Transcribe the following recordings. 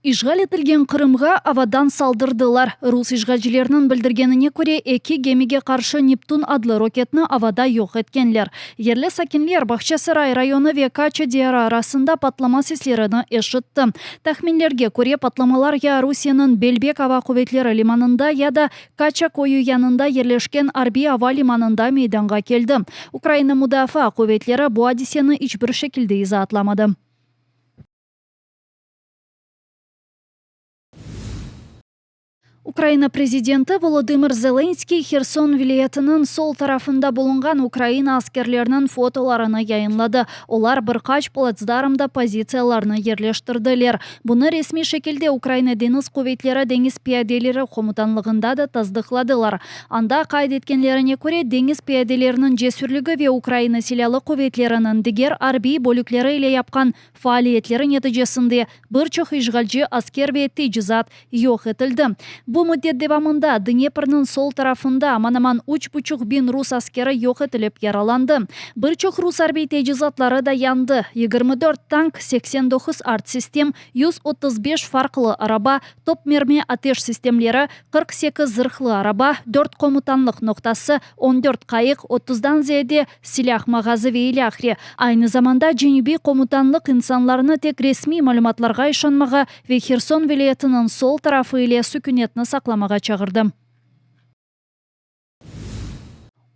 İşğal etilgen Qırımğa avadan saldırdılar. Rus işğalcileriniñ bildirgenine köre, eki gemige qarşı Neptun adlı roketni avada yoq etkenler. Yerli sakinler Bağçasaray rayonı ve Kaça diyarı arasında patlama seslerini eşitti. Tahminlerge köre, patlamalar ya Rusiyeniñ Belbek ava quvetleri limanında, ya da Kaça köyü yanında yerleşken arbiy ava limanında meydanğa keldi. Ukraina Mudafaa quvetleri bu adiseni iç bir şekilde izaatlamadı. Ukraina prezidenti Volodımır Zelenskıy Herson vilâyetiniñ sol tarafında bulunğan Ukraina askerleriniñ fotolarını yayınladı. Olar bir qaç platsdarmda pozitsiyalarnı yerleştirdiler. Bunı resmiy şekilde Ukraina Deñiz quvetleri deñiz piyadeleri komutanlığında da tasdıqladılar. Anda qayd etkenlerine köre, deñiz piyadeleriniñ cesürligi ve Ukraina Silâlı quvetleriniñ diger arbiy bölükleri ile yapqan Faaliyetleri neticesinde bir çoq işğalci asker ve tecizat yoq etildi. Bu müddet devamında Dneprniñ sol tarafında aman-aman üç buçuq biñ rus askeri yoq etilip yaralandı. Bir çoq rus arbiy tecizatları da yandı, 24 tank, 89 artsistem, 135 farqlı araba, top mermi ateş sistemleri, 48 zırhlı araba, dört komutanlıq noqtası, on dört qayıq, otuzdan ziyade silâh mağazı ve ilâhre. Aynı zamanda Cenübiy komutanlıq insanlarnı tek resmiy malümatlarğa işanmağa ve Herson vilâyetiniñ sol tarafı ile sükünetni saqlamağa çağırdı.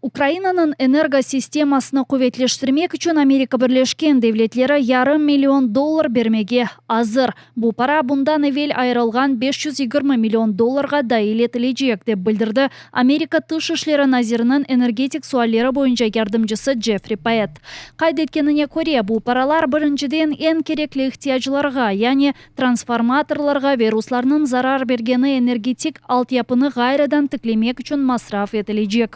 Ukrainanıñ energosistemasını quvetleştirmek içün Amerika Birleşken Devletleri yarım million dollar bermege azır. Bu para bundan evel ayırılğan 520 million dollarğa dail etilecek, dep bildirdi Amerika Tış işleri naziriniñ energetik sualleri boyunca yardımcısı Jeffri Paett. Qayd etkenine köre, bu paralar birinciden eñ kerekli ihtiyaclarğa, yani transformatorlarğa ve ruslarnıñ zarar bergeni energetik altyapını ğayrıdan tiklemek içün masraf etilecek.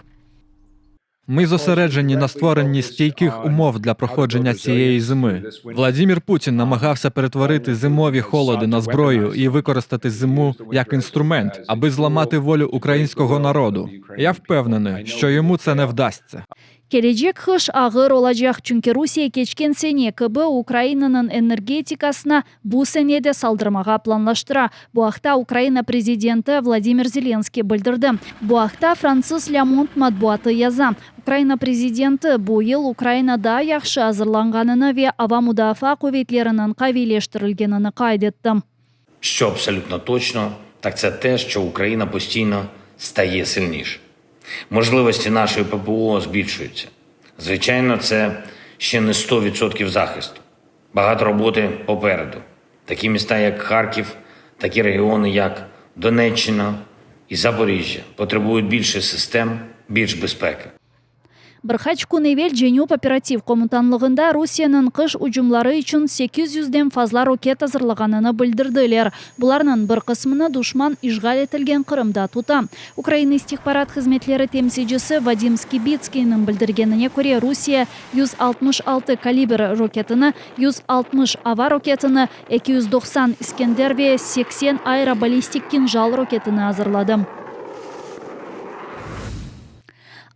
Ми зосереджені на створенні стійких умов для проходження цієї зими. Владімір Путін намагався перетворити зимові холоди на зброю і використати зиму як інструмент, аби зламати волю українського народу. Я впевнений, що йому це не вдасться. Kelecek qış ağır olacaq, çünki Rusiye keçken sene kibi Ukrainanıñ energetikasına bu sene de saldırmağa planlaştıra. Bu aqta Ukraina prezidenti Vladimir Zelenskiy bildirdi. Bu aqta fransız Le Monde matbuatı yaza. Ukraina prezidenti, bu yıl Ukraina daa yahşı azırlanğanını ve ava mudafaa quvetleriniñ qaviyleştirilgenini qayd etti. Що абсолютно точно, так це те, що Україна постійно стає сильніше. Можливості нашої ППО збільшуються. Звичайно, це ще не 100% захисту. Багато роботи попереду. Такі міста, як Харків, такі регіони, як Донеччина і Запоріжжя, потребують більше систем, більш безпеки. Bir qaç kün evel Cenüp operativ komutanlığında Rusiyeniñ qış ucumları içün sekiz yüzden fazla roket azırlağanını bildirdiler. Bularnıñ bir qısmını duşman işğal etilgen Qırımda tuta. Ukraina istihbarat hızmetleri temsilcisi Vadim Skibitskiyniñ bildirgenine köre, Rusiye 166 Kalibr roketini, 160 ava roketini, 290 İskender ve 80 aeroballistik Kinjal roketini azırladı.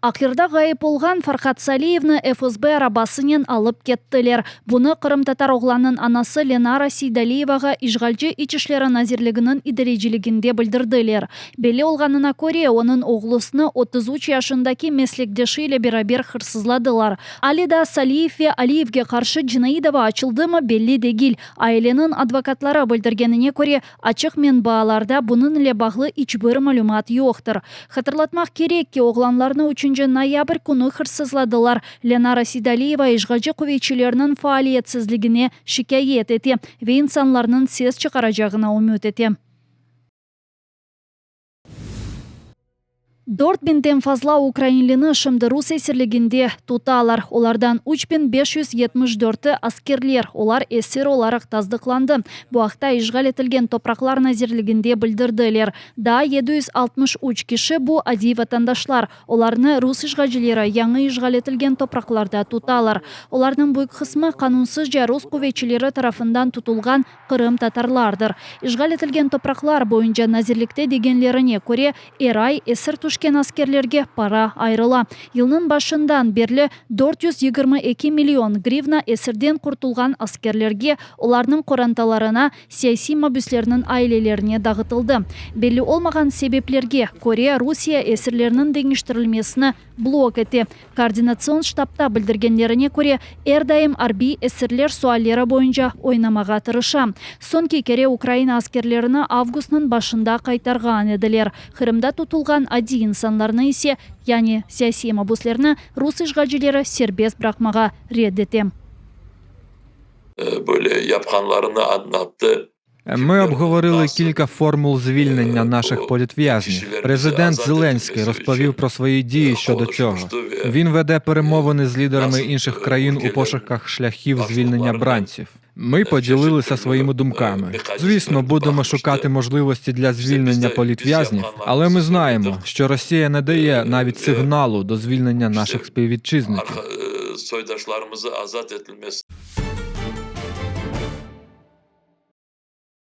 Aqyarda ğayıp olğan Farhad Saliyevni FSB arabasınen alıp kettiler. Bunı qırımtatar oğlannıñ anası Lenara Seydaliyevağa işğalci İç işleri nazirliginiñ idareciliginde bildirdiler. Belli olğanına köre, onıñ oğlusını 33 yaşındaki meslekdeşi ile beraber hırsızladılar. Ale daa Saliyev ve Aliyevge qarşı cinaiy dava açıldımı belli degil. Aileniñ advokatları bildirgenine köre, Açıq menbaalarda bunıñ ile bağlı iç bir malümat yoqtır. Hatırlatmaq kerek ki, oğlanlarnı üçünci noyabr künü hırsızladılar. Lenara Seydaliyeva işğalci quvetçilerniñ faaliyetsizligine şikâyet ete ve insanlarnıñ ses çıqaracağına ümüt ete. 4000-den fazla ukrainlini şimdi rus esirliginde tutalar. Olardan 3574-i askerler, olar esir olaraq tasdıqlandı. Bu aqta işğal etilgen topraqlar nazirliginde bildirdiler. Daa 763 kişi bu adiy vatandaşlar, olarnı rus işğalcileri yañı işğal etilgen topraqlarda tutalar. Olarnıñ büyük qısmı qanunsızca rus quvetçileri tarafından tutulğan qırımtatarlardır. İşğal etilgen topraqlar boyunca nazirlikte degenlerine köre, er ay esir tüşken. tüşken askerlerge para ayırıla. Yılnıñ başından berli 422 million grivna esirden qurtulğan askerlerge, olarnıñ qorantalarına, siyasiy mabüslerniñ ailelerine dağıtıldı. Belli olmağan sebeplerge köre Rusiye esirlerniñ deñiştirilmesini blok ete. Koordinatsion ştabda bildirgenlerine köre, er daim arbiy esirler sualleri boyunca oynamağa tırışa. Soñki kere Ukraina askerlerini avgustnıñ başında qaytarğan ediler. Qırımda tutulğan adiy insanlarnı ise, yani siyasiy mabüslerni, rus işğalcileri serbest bıraqmağa red ete. Böyle yapqanlarını añlattı. Ми обговорили кілька формул звільнення наших політв'язнів. Президент Зеленський розповів про свої дії щодо цього. Він веде перемовини з лідерами інших країн у пошуках шляхів звільнення бранців. Ми поділилися своїми думками. Звісно, будемо шукати можливості для звільнення політв'язнів, але ми знаємо, що Росія не дає навіть сигналу до звільнення наших співвітчизників. Soydaşlarımızı azat etilmesi.